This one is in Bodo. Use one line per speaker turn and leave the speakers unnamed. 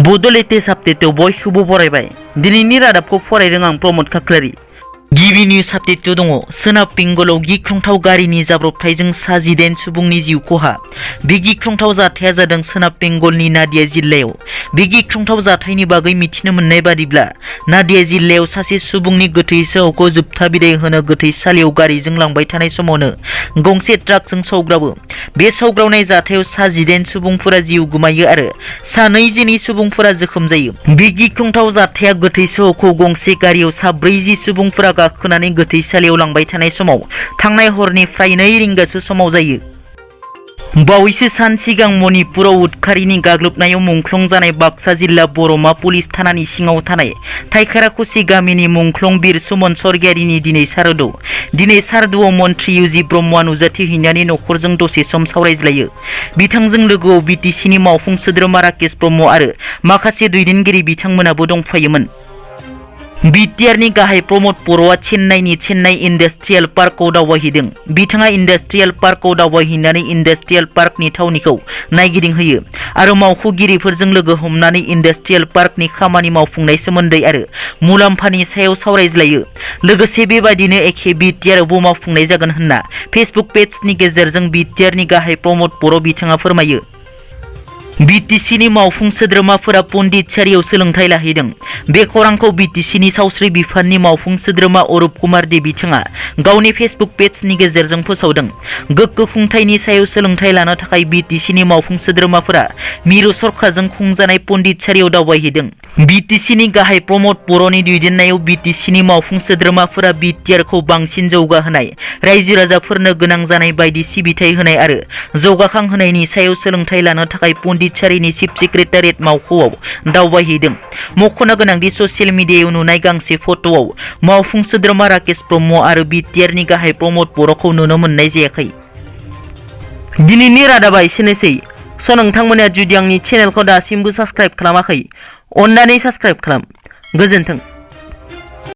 Bodo latest update बयखौबो बरायबाय दिनैनि रादाबखौ फरायदों आं प्रमोद खाख्लारि गिबि निउज आपडेट दङ सोनाब बेंगलाव गिख्रंथाव गारिनि जाब्रबथायजों सा 18 सुबुंनि जिउ खहा बे गिख्रंथाव जाथाया जादों सोनाब बेंगलनि नादिया जिल्लायाव बे गिख्रंथाव जाथायनि बागै मिथिनो मोननाय बादिब्ला नादिया जिल्लायाव सासे सुबुंनि गोथै सह'खौ जोबथा बिदाय होनो गोथैसालियाव गारिजों लांबाय थानाय समावनो गंसे ट्राकजों सौग्रावो बे सौग्रावनाय जाथायाव सा 18 सुबुंफोरा जिउ गोमायो आरो सा 22 सुबुंफोरा जखम जायो बे गिख्रंथाव जाथाया गोथै सह'खौ गंसे गारियाव सा 40 सुबुंफोरा गाखोनानै गोथैसालियाव लांबाय थानाय समाव थांनाय हरनिफ्राय 2 रिंगासो समाव जायो बावैसो सान सिगां मणिपुराव उदखारिनि गाग्लोबनायाव मुंख्लं जानाय बाक्सा जिल्ला बर'मा पुलिस थानानि सिङाव थानाय थाइखाराखुसि गामिनि मुंख्लं बिर सुमन सरगियारिनि दिनै सारादुआव मन्त्रि इउजि ब्रह्मआ नुजाथिहैनानै नखरजों दसे सम सावरायज्लायो बिथांजों लोगोआव बिटिसिनि मावफुं सोद्रोमा राकेश ब्रह्म आरो माखासे दैदेनगिरि बिथांमोनाबो दंफायोमोन बीटीआरनि गाहाय प्रमोद बर'आ चेन्नाइनि चेन्नाइ इन्डास्ट्रियेल पार्कआव दावबायहैदों बिथाङा इन्डास्ट्रियेल पार्कआव दावबायहैनानै इन्डास्ट्रियेल पार्कनि थावनिखौ नायगिदिंहोयो आरो मावख'गिरिफोरजों लोगो हमनानै इन्डास्ट्रियेल पार्कनि खामानि मावफुंनाय सोमोन्दै आरो मुलाम्फानि सायाव सावरायज्लायो लोगोसे बेबादिनो एखे बीटीआरआवबो मावफुंनाय जागोन होनना फेसबुक पेजनि गेजेरजों बीटीआरनि गाहाय प्रमोद बर' बिथाङा फोरमायो बीटीसीनि मावफुं सोद्रोमाफोरा पन्डितसारियाव सोलोंथाइ लाहैदों बे खौरांखौ बीटीसीनि सावस्रि बिफाननि मावफुं सोद्रोमा अरुप कुमार दे बिथाङा गावनि फेसबुक पेजनि गेजेरजों फोसावदों गोग्गो खुंथायनि सायाव सोलोंथाइ लानो थाखाय बीटीसीनि मावफुं सोद्रोमाफोरा मिरु सरकारजों खुंजानाय पन्डितसारियाव दावबायहैदों बीटीसीनि गाहाय प्रमोद बर'नि दैदेननायाव बीटीसीनि मावफुं सोद्रोमाफोरा बीटीआरखौ बांसिन जौगाहोनाय रायजो राजाफोरनो गोनां जानाय बायदि सिबिथाय होनाय आरो जौगाखांहोनायनि सायाव सोलोंथाइ लानो थाखाय पन्डितसारिनि चिफ सेक्रेटारियेट मावख'आव दावबायहैदों मख'नो गोनांदि ससियेल मिडियायाव नुनाय गांसे फट'आव मावफुं सोद्रोमा राकेश ब्रह्म आरो बीटीआरनि गाहाय प्रमोद बर'खौ नुनो मोननाय जायाखै दिनैनि रादाबा एसेनोसै नोंथांमोना जुदि आंनि चेनेलखौ दासिमबो साबस्क्राइब खालामाखै अन्नानै साबस्क्राइब खालाम गोजोन्थों।